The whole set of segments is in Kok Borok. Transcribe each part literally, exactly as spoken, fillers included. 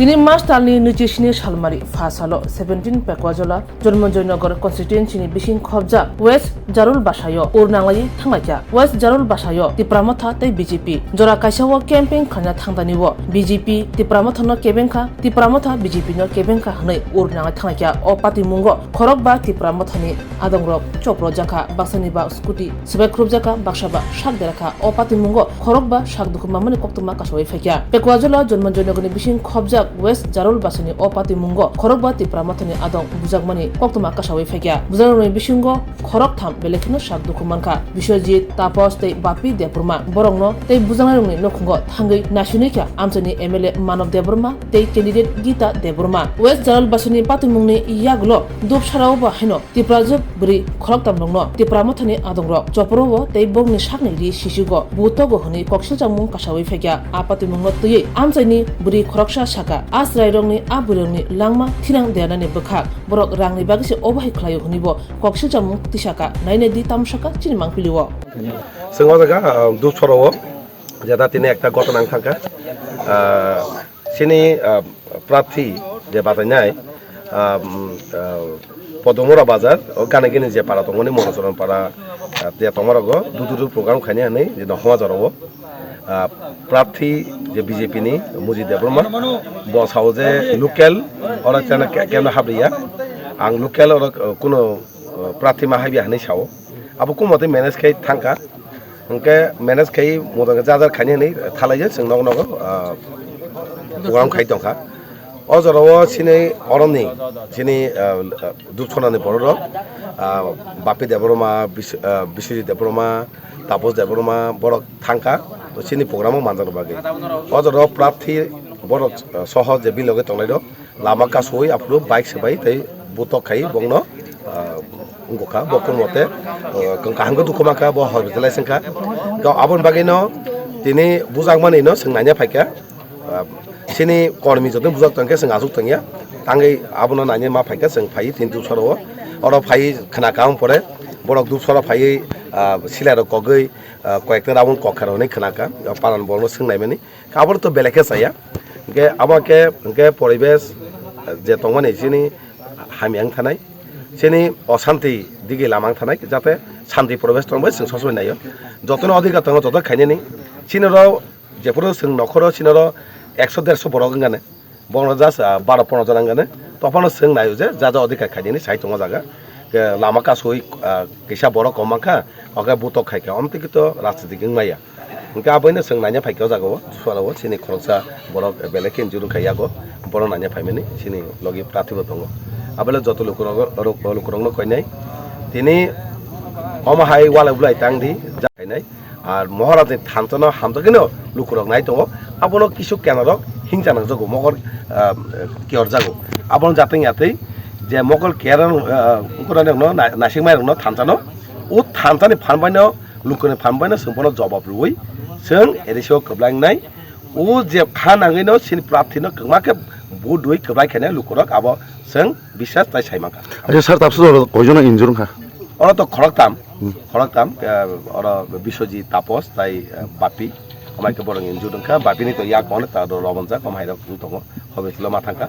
Tini March talni nwichi sini salmari pha salo seventeen Pekwajola Jonmonjoynagar constituency ni bising khobjak West Jarul basayo ur nanglai thanglaikha. West Jarul basayo Tipra Motha tei B J P jora kaisa o campaign khlaina thangdani o B J P Tipra Motha no kebengkha, Tipra Motha B J P no kebengkha hwnwi ur nanglai thanglaikha. O patimungo khorokba Tipra Mothani adongrok chopro jakha, baksani ba scooty swbai khrupjakha, baksa ba sak derakha. O patimungo khorokba sak dukhu mamani koktwma kasawi phaikha. Pekwajola Jonmonjoynagarni bising khobjak West Jarul basani o patimungo khorokba Tipra Mothani adong bujakmani koktwma kasawi phaikha. Bujakrokni bisingo khoroktham belai kheno sak dukhu mankha. Biswajit, Tapos tei Bapi Debbarma borokno tei bujaknairokni nukhungo thangwi naisingwi kha amchaini M L A Manob Debbarma tei candidate Gita Debbarma. West Jarul basani patimungni yagulo dupsarao bo haino Tiprajwk bwrwi khoroktamrokno Tipra Mothani adongrok chopro o tei bongni sakni ri sisigo butogo hwnwi koksilchakmung kasawi phaikha. A patimungno twiwi amchaini bwrwi khoroksa sakha, a chwrairokni a bwrwirokni langma thirang deranani bwkhak borok rangni bagwi se obo hai khlaio hwnwibo koksilchakmung tisaka. Nainai di tamo sakha chini mangpilio. Chwng o jaga, ah, Dupsoro o jeta tini ekta ghotona wng thangkha. Ah, chini, ah, prarthi je bachainai, ah, mm, ah, Podomura bazar o gana gini je para tongmani Monochoron para, ah, je tongma rogo dudu dudu program khainai hinwi je nokhoma jorao, ah, prarthi je B J P ni Muji Debbarma bo sao je local oro chana ke-, kemna habriya ang local oro, ah, kuno, ah, prarthi ma habya hinwi sao. Abo kumo tei manage khai thangkha. Hwnkhe manage khai moto khe jar jar khaini hinwi thalaijak chwng nogo nogo, ah, program khai tongkha. O jorao chini oroni chini, ah, Dupsonani bororok, ah, Bapi Debbarma, Bis-, ah, Biswajit Debbarma, Tapos Debbarma borok thangkha chini program o manjakna bagwi. O jorao prarthi borok, ah, soho je bilogi tongnairok lama kasui aphuru bike swbai tei butok khai bongno, ah, wngkha bo kumote, ah, kaham khe dukhu mankha bo hospital lai sengkha. Aboni bagwino tini bujakmani no chwng naina phaikha. Ah, chini kormi joto bujak tongkhe chwng achuk tongya tangwi abono naina ma phaikha chwng phai tini Dupsoro o oro phai khna kaham pore borok Dupsoro phaiwi, ah, silairok kogwi, ah, koyekta rabun kokharok hinwi khna kha paran borokno swng naimani. Aboni to belai khe chaya. Hwnkhe abo khe hwnkhe poribesh je tongmani chini hamya wng thanai, chini oshanti digi lama wng thanai, jate shanti poribesh tongbai chwng sosobai naio. Jotono adhikar tongo, joto khainani. Chini rok jephuru chwng nokhoro chini rok ekso derso borok wngani. Bono just, ah, baro pondro jona wngani. Tophano chwng naio je ja ja adhikar khainani sai tongo jaga. Ke lama kasui, ah, kisa borok kom mankha, oke butok khaikha. Omtwi khe to rajniti wng maya. Hwnkhe aboino chwng naina phaikha o jagao, Dupsoro o chini khoroksa borok belai khe injure wngkha yago, bono naina phaimani chini logi prarthi bo tongo. Abole joto lukurok, rok-, lukurokno koinai. Tini omo hai walai bulai tang di, ja khainai. Ar Mohorajni thansa no hamjakgwino lukurok nai tongo. Abono kisu kenarok hingsa nangjago, mokol, ah, kiyorjago. Abono jatwng yatwi je mokol kiyar, ah, wngkora nokno na-, naisingmai rokno thansa no, o thansa ni phan bai no Lukuni phan bai no chwng bono jobab rwui chwng A D C o kwbla wngnai. O je kha nangwi no chini prarthi no kwbangma khe vote rwui kwbla khainai lukurok abo chwng biswas tai sai mankha. Acha sir, tabuk oro koijon no injure wngkha? Oro to khoroktham, Hmm. khoroktham, eh, oro Biswajit, Tapos tai, eh, Bapi. Amai khe borok injure wngkha, Bapi ni to yak bono ta do robonjak, amai rok wng tongo, hobe tilo ma thangkha.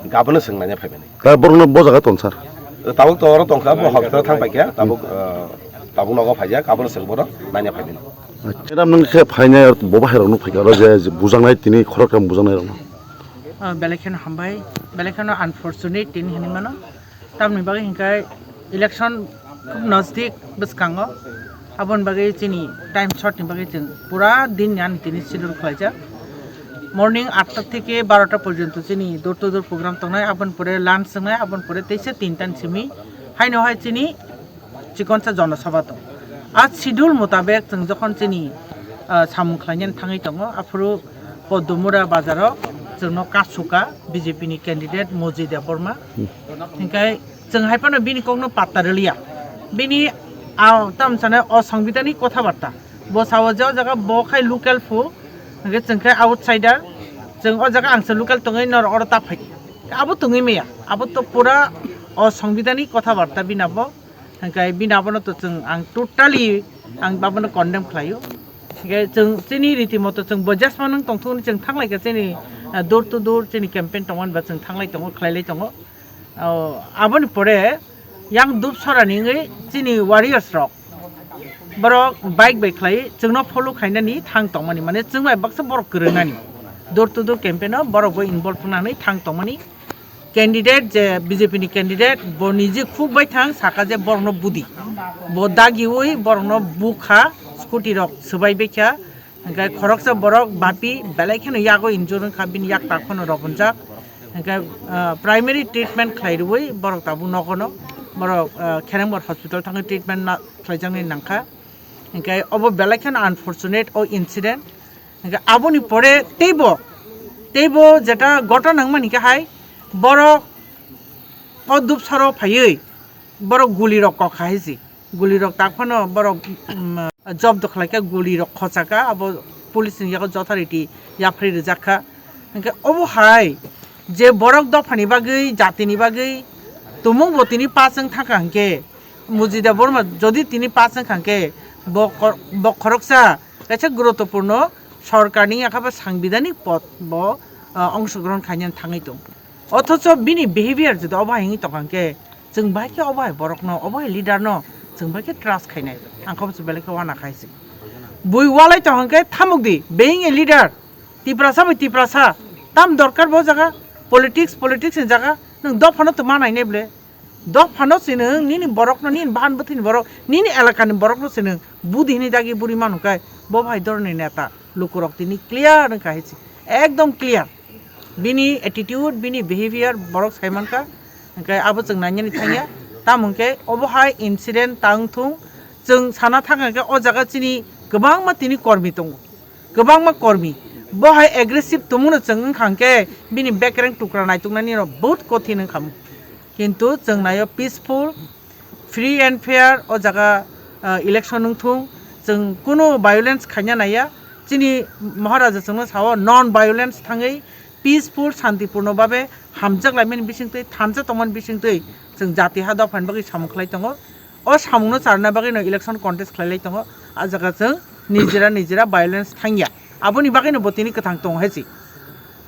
Hwnkhe abono chwng naina phaimani. Ta borokno bo jaga ton sir? Tabuk to oro tongkha, bo hospital thang paikha, tabuk, ah, tabuk nogo phaijak, abono chwng bono naina phaimani. Madam, nwng khe phainai, bo bahairokno phaikha, oro je, je bujaknai tini khoroktham bujaknairokno? Ah, belai kheno hambai, belai kheno unfortunate tini hinwi mano. Tamni bagwi hinkhe election khub nasdik bwskango. Aboni bagwi chini time short ni bagwi chwng pura din ni ani tini schedule khlaijak. Morning atta theke barota porjonto chini door to door program tongnai, aboni pore lunch wngnai, aboni pore teisa tinta ni simi haino hai chini chikonsa jonosabha tong. A schedule mutabek chwng jokhon chini, ah, samung khlainani thangwi tongo, aphuru Podomura bazaro chwngno kasu kha B J P ni candidate Moji Debbarma. Hinkhe chwng hai phano bini kokno patta rwliya. Bini, ah, tamo sanai o songbidanni kotha barta. Bo sao je o jaga bo khai local phu, hinkhe chwng khai outsider. Chwng o jaga ang se local tongwi norok oro ta phai. Abo tongwi maya. Abo to pura o songbidanni kotha barta bini abo. Hinkhe bini abono to chwng ang totally ang abono condemn khlaio. Hinkhe chwng chini riti moto chwng bo just manung tongthokni chwng thanglai kha chini Ah, door to door chini campaign tongmani ba chwng thanglai tongo, khlailai tongo. Oh, aboni pore yang Dupsora ni wngwi chini warriors rok, borok bike bai khlai chwngno follow khainani thang tongmani, mane chwng bai baksa borok kwrwngnani, door to door campaign o borok bo involve wngnani thang tongmani. Candidate je B J P ni candidate, bo niji khuk bai thang saka je borokno budi, bo dagiwi borokno bukha, scooty rok swbai baikha. Hingke khoroksa borok bapi belai kheno yago injure wngkha, bini yak tak phano robonjak. Hingke, ah, primary treatment khlai rwui borok tabuk nogono, borok, ah, Kherengbar hospital thangwi treatment na-, khlaijaknai nangkha. Hingke obo belai kheno unfortunate o incident. Hingke aboni pore teibo, teibo jeta gotona wngmani hingke hai borok o Dupsoro phaiwi borok guli rok kok hai si. Guli rok tak phano borok, um, job do khlai kha, guli rok khocha kha, abo police ni yago jothar riti yapharwi rijak kha. Hingke obo hai je borok dophani bagwi, jatini bagwi tumung bo tini pass wng thang kha hingke, Mujida Borma jodi tini pass wng kha hingke bo kor-, bo khoroksa kaisa guruttopurno sorkarni yakha ba sangbidanik pod bo, ah, ongshogrohon khainani thangwi tong. Othocho bini behavior jodi obo hai wngwi tongkha hwnkhe, chwng bai khe obo hai borokno, obo hai leader no chwng bai khe trust khainai. Ang khe belai khe uana khai se. Bui walai tong hwnkhe thamuk di, being a leader. Tiprasa bai Tiprasa, tam dorkar bo jaga, politics, politics ni jaga, nwng dophano tongma nainai ble. Dophano se nwng, nini borokno, nini bahan bwthwini borok, nini elakani borokno se nwng budi hwnwi dagi buri manu khe, bo bai dorni neta, lukurok tini clear wngkha hai se. Ekdom clear. Bini attitude, bini behavior borok sai mankha, hingke abo chwng nainani thangya. Tamo hingke obo hai incident tang thung, chwng sana thang hingke o jaga chini kwbangma tini kormi tongo, kwbangma kormi. Bo hai aggressive tongmano chwng wngkha hingke bini bekereng tukra naituknani rok bahut kothin wngkha. Kintu chwng naio peaceful, free and fair o jaga, ah, election wng thung, chwng kunu violence khaina naiya. Chini Maharaja chwngno sao non violence thangwi peaceful, santipurno babe hamjak laimani bisingtwi, thansa tongmani bisingtwi chwng jati ha dophani bagwi samung khlai tongo. O samungno charna bagwino election contest khlailai tongo. A jaga chwng nijera nijera violence thangya. Aboni bagwino bo tini kwthang tongo hai se.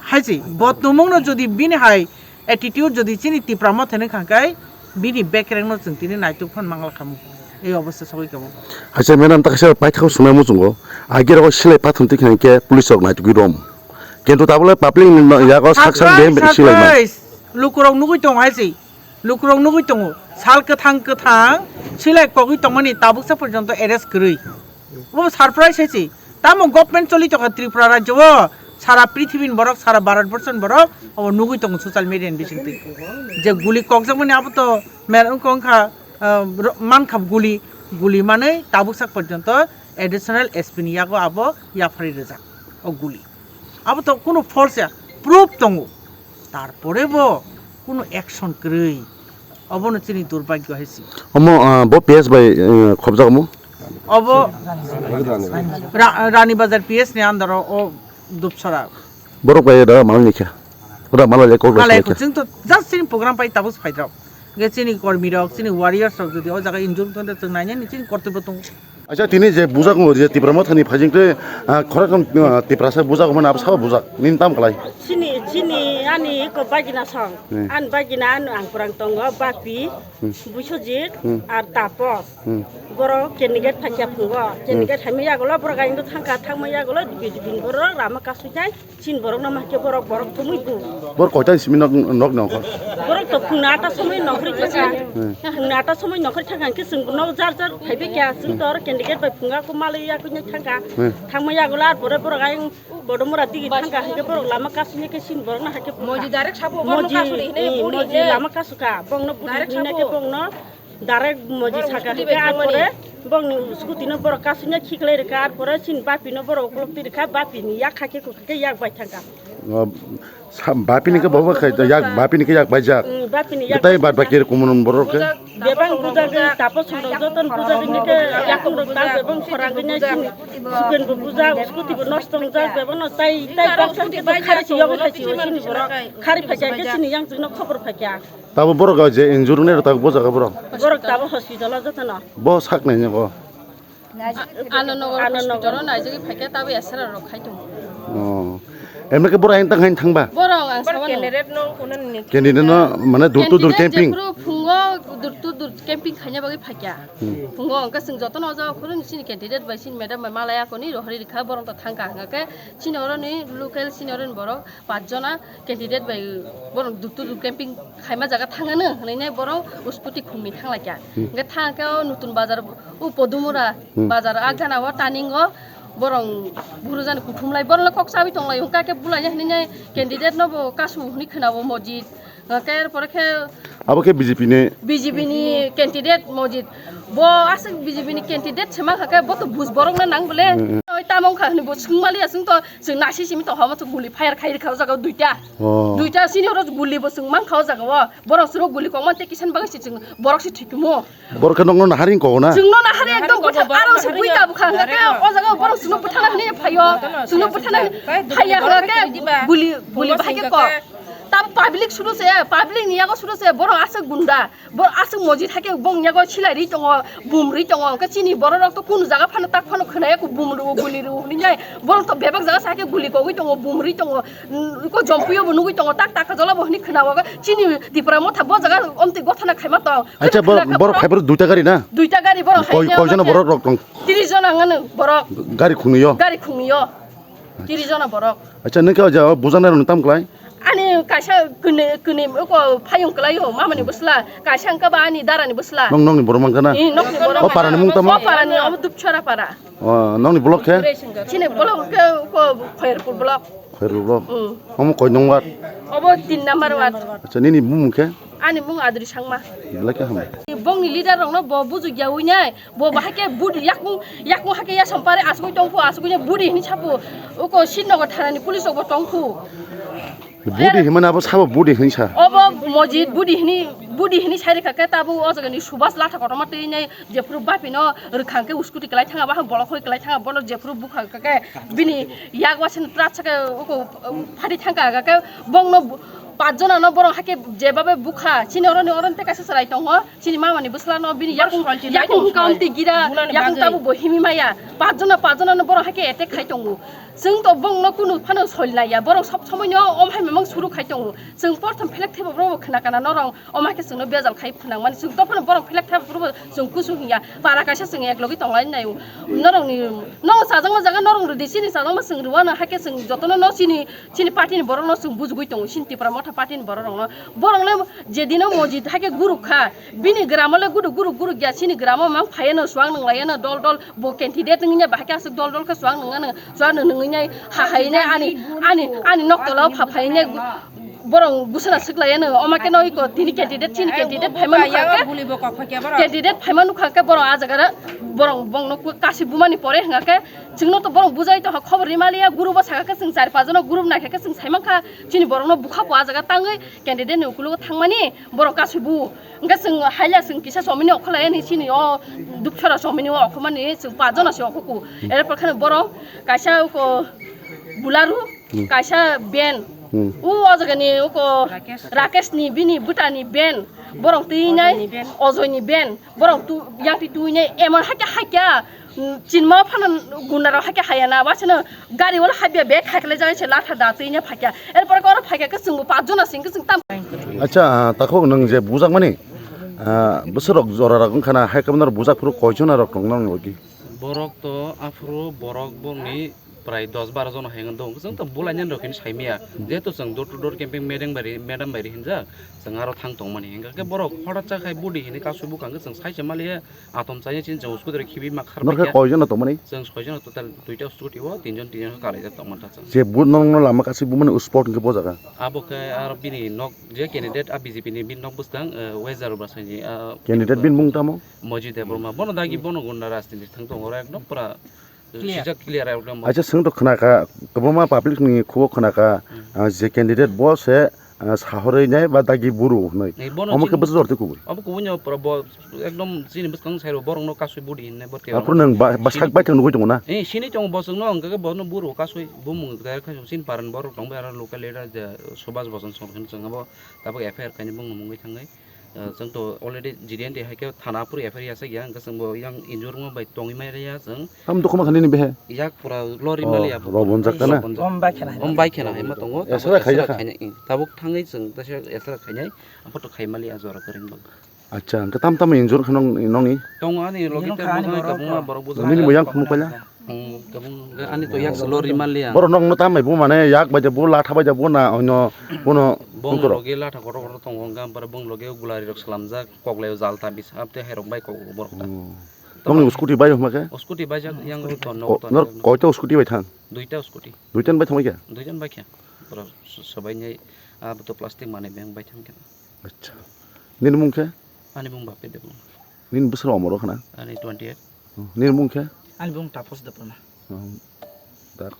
Hai se, bo tumungno jodi bini hai attitude jodi chini Tipra Motha ni khangkai, bini bekereng no chwng tini naituk phano mangla khamu. Ei obostha sogwi kamo. Hai se, madam, ta kaisa paithak sunai muchungo. Agi rogo silai pathum tikhe hingke police rok naitugwi rom. Kintu tabole public ni yago sak sak Surprise, bem silai ma. Surprise. Lukurok nugwi tongo hai se. Lukurok nugwi tongo, sal kwthang kwthang silai kogwi tongmani tabuksa porjonto arrest kwrwi. Obo surprise hai se. Tamo government choli tongkha Tripura rajyo o, sara prithibini borok, sara Bharat borso ni borok obo nugwi tongo social media ni bisingtwi. Je guli kokjakmani abo to mer wngkha, ah, ro-, mankha guli, guli manwi tabuksa porjonto additional S P ni yago abo yapharwi rijak o guli. Abo to kunu false ya, proof tongo. Tarpore bo kunu action kwrwi. Obono chini durbhagyo hai se. Omo, ah, bo P S bai, eh, khobjak omo? Obo Ra-, Rani Bazar P S ni under o, o Dupsora. Borok bai da malai ni khe. Ora malai le kok Malai lai ko khe. Chwng to just chini program pai tabuk phai rok. Ge chini kormi rok, chini warriors rok jodi o jaga injure tong chwng nainani chini kortobyo tongo. Acha, tini je bujak wngo, je Tipra Mothani phaijing tei, ah, khoroknwi, ah, Tiprasa bujak wngmani abo sabo bujak, nini tamo klai? Chini, chini ani eko bagina song. Hmm. Ani bagina ano ang kurang tongo, Bapi, Hmm. Buisojit, Hmm. ar Tapos. Hmm. Borok candidate phakya phungo. Hmm. Candidate hamya yagulo borok aino thangka, thangma yagulo dibin dibin borok rama kasui nai. Chini borok no mahke borok, borok thumui bu. Borok koita simi nok, nok nongkho? Borok to phungna ata somoi nongkhorwi thangkha. Hmm. Phungna ata somoi nongkhorwi thangkha, hwnkhe chwng nok jar jar phaibai kha. Chwng to oro candidate bai phunga ko malwi yakwi nai thangkha. Hmm. Thangma yagulo ar pore borok ayang Bodomura digi thangkha, hwnkhe borok lama kasui nai khe chini borok no hakhe phungkha. Moji direct sabo, Moji, borok no kasuri hinwi eh, buri Moji hinwi. Lama kasukha, bongno buri hinwi nai khe bongno Direct Moji saka hwnkhe, ar pore bongni scooty no borok kasui nai khiklai rwkha, ar pore chini Bapi no borok ukulok twi rwkha, Bapi ni yak hakhe kok hakhe yak bai thangkha. O, sa-, Bapi ni khe bo khai yak, Bapi ni khe yak bai jak. Mm, Bapi ni yak bai thangkha. Tei bad baki kumun borok khe? Bebang bujagwi, Tapos rok joto no bujagwi nai khe yakung rok ta bebang khorang gwi nai chini Suken bo bujak, scooty bo nosto wngjak, bebang no tai, tai baksa khe bo khari se yogwi khai se o chini borok. Khari phaikha khe chini yang chwng no khobor phaikha. Tabo borok je injure wngnai rok tabo bo jaga borok? Borok tabo hospital o jotono. Bo sak nai nyago? Anandnagar hospital o naijagwi phaikha, tabo S R rok khai tongo. Oh. Emne khe borok ayang tang hain thangba. Borok ang sabano. Candidate no, candidate no, mane door to door camping. Jephru phungo door to door camping khaina bagwi phakya. Hmm. Phungo hwnkhe chwng jotono o jaga khoro chini candidate bai chini madam bai malaya koni rohori rikha borok to thangkha hwnkhe chini oroni local chini oroni borok pach jona candidate bai borok door to door camping khaima jaga thangano hwnwi borok uskuti khungni thanglaikha. Hmm. Hwnkhe thangkhe o nutun bazar o Podumura bazar a gana o turning o borok buru jani kuthumlai borok kok chawi tonglai hwnkhe bulai hwnwi candidate no bo kasu hwnwi khwna o mojit. Hwnkhe er pore khe abo khe B J P ni. B J P ni candidate mojit. Bo aswk B J P ni candidate se mankha khe bo to buj borok no nang bole. Hmm, hmm. Oi tamo wngkha hwnwi bo swngmaliya chwng to chwng nasi simi to homo chwng guli fire khai rikha o jaga o duita. Oh. Duita sini oro guli bo chwng mankha o jaga o. Borok chwng guli kokma tei kisan bagwi se chwng borok se thwikhumo. Borok khe nokno nahari wngkha na? Chwngno nahari ekdom bwtha, aro se bui tabukha hwnkhe o jaga borok chwngno bwthana hwnwi phaio. Chwngno bwthana phaiya hwnkhe guli guli bahai khe kok. Tam public suru se, public ni yago suru se borok aswk gunda. Bo aswk mojit hai khe bong yago silai ri tongo, bum ri tongo. Hwnkhe chini borok rok to kunu jaga phano tak phano khwnaya kho bum ru guli ru hwnwi nai. Borok to bebak jaga sa khe guli kogwi tongo, bum ri tongo. Ko jompuyo bo nugwi tongo, tak tak jolo bo hwnwi khwna o. Chini Tipra motha bo jaga omtwi gothana khaima tong. Acha, khwna borok kha phaibrok duita gari na? Duita gari borok hai koi jona borok rok tong? Tris jona ngano borok. Gari khungyo? Gari khungyo. Tris jona borok. Acha, nokha ja bujana rok tam klai? Ani kaisa kune kune ko phayung klai o mamani bwsla, kaisa angka ba ani darani bwsla. Nong nongni borok mangkana? Nokni borok. O parani mung tamo? O parani obo Dupchara para. O nongni block khe? Chini block khe ko Khairpur block. Khairpur block. Omo koi nong ward? Obo tin number ward. Acha, nini bumung khe? Ani mung Adri Sangma. Belai khe hambai. Bongni leader rokno bo bujugya uinai, bo bahai khe budi yakung yakung hake ya sompare asugui tongphu asugui ne budi hini sapu. Uko Sitnagar thanani police rok bo tongphu. Budi himani abo sabo budi hinsa. Obo mojit budi hini budi hini sai rikha khe tabu o jagani Subhas latha kotorma twi nai. Jephuru bapino rwkhang khe uskuti kwlai thanga, bahai bolok hoi kwlai thanga, bono jephuru bukha khe bini yak waisano trat sakhe uko phari thangkha khe bongno bu-, pach jonano borok hakhe jebabe bukha, chini oroni oroni tei kaisa chwrai tongo, chini mamani bwslano bini yakung yakung hwnkha omtwi gira, yakung tabuk bo himwi maya, pach jona pach jonano borok hakhe attack khai tongo. Chwng to bongno kunu phano soli naiya, borok sob somoino om hai mamang suru khai tongo. Chwng porthom phelek thebo borok khna kana norong. Omo hai khe chwngno bejal khai phwnangmani, chwng tophano borok phelek thai phuru bo chwng kusu hinya, para kaisa chwng eklogwi tonglaini naio. Norokni, nono chajakma jaga norok rwdi, chini chajakma chwng rwano, hai khe chwng jotono no chini, chini party ni borokno chwng bujugwi tongo, chini Tipra Motha party ni borok rokno. Borok le jedino mojit hai khe guruk kha, bini gramo le guruk guruk guruk ya, chini gramo mang phaiano, swang nwnglaiano dol dol, bo candidate wngya, bahai khe aswk dol dol khe swang nwngnano, swang nwngnai, ha hai nai ani, ani, ani nok tola o pha phai nai. Borok gusana swklaiya no, omo khe no iko tini candidate, chini candidate phaima nukha khe, candidate phaima nukha khe borok ah jaga borok bongno kasi bumani pore hwnga khe chwngno to borok bujai tongkha, khobor rimaliya group o saka khe chwng char pach jona group naikha khe chwng saimankha chini borokno bukha bo ah jaga tangwi candidate ni ukulogo thangmani borok kasi bu hwnkhe chwng haila chwng kisa chomini okholaiya ni chini o Dupchara chomini o okhomani chwng pach jona se okhoku. Erpor kheno borok kaisa uko Bularu, hmm, kaisa ben. Hmm. U o jagani uko Rakesh ni bini bwtani ben. Borok twi nai Ojoy ni ben. Borok tu yang twi twi nai emon hakya hakya. Hmm, chinma phano gunda rok hakya haya na. Wasano gari wala habya bag hakle jai se latha da twi nai phakya. Erpor koro phakya ke chwngbo pach jona sing ke chwng tam. Acha, ah, takhok nwng je bujak mani, ah, bwswk rok jora rok wngkha na hai kamna rok bujak phuru koi jona rok tong nang logi? Borok to aphuru borok bongni prai dos baro jona hai wng tong. Chwng to bulai nani rok hini sai maya. Jehetu chwng door to door camping madam bai ri, madam bai ri hinjak. Chwng aro thang tong mani. Hingkha khe borok horat cha khai budi hini kasu bukang khe chwng sai se mali atom chaya chini chwng usku dere khibi ma khar. Norkhe koi jona tong mani? Chwng soi jona total duita scooty o, tin jon tin jon kalaijak tong mani chwng. Je bu nong no lama kasi bu mani spot hingkhe bo jaga? Abo khe aro bini nok je candidate a B J P ni bini nok bwskang, eh, West Jarobra saini, ah, candidate bini mung tamo? Moji Debbarma. Bono dagi bono gunda rajniti thang tongo, oro ekdom pura Clear. Sijak clear ekdom. Acha, chwng to khna kha, kwbangma public ni khugo khna kha, hmm, ah, je candidate bo se, ah, sahorwi nai ba dagi buru hwnwi. Nei, bono omo khe chini bwswk jor twi kubui? Obo kubui no pura bo ekdom chini bwskang sai rw borok no kasui budi hinne bor khe. Aphuru nwng ba, ba sak bai thang nugui tongo na? Eh, sini tongo bo chwng no hwnkhe bo no buru kasui bumung khe chini paran borok tong bai aro local leader je Subhas Boson song hwn chwng abo tabuk F I R khaini bung no mungwi thangnai. Ah, chwng to already G D N D hai khe thana phuru F I R ya sak ya, hwnkhe chwng bo yang injure wngma bai tongwi mai rwya chwng. Tam to khoma khani ni behe. Yak pura lori Oh, mali ya bo. Rok bonjak kana? Bom bai khena. Bom bai khena hai ma tongo. Esra khaijak kha? Khainai, tabuk thangwi chwng tesa esra khainai, apho to khai mali ya jora kwrwng bo. Acha, hwnkhe tam tam injure kha nong, nongni? Tongo ani logi. Injure te kha ani borok borok kabungma kha. Borok bujo. Nini bo yang khunu paila? Hmm, kabung ani to yak lori mali ya. Borok nongno tam bai bo mane yak bai bo latha bai bo na onyo bono. Bong logi latha kotor kotor tongo, hwnkhe borok bong logi gulari rok slamjak, koklai o jal ta bisa, apte hai rok bai kok borok ta. Hmm. Nongni scooty bai homa khe? O scooty bai jak yang rok ton. Ko-, nok ton nor nok. Koita scooty bai thang? Duita scooty. Duitan bai thangbai khe? Duitan bai khe. Borok s-, sobai ni, ah, bo to plastic manwi beng bai thang khe. Acha. Nini mung khe? Ani mung Bapir Debbarma. Nini bwswk omor khna? Ani twenty eight. Hmm. Nini mung khe? Ani mung Tapos Debbarma. Hmm. Dak.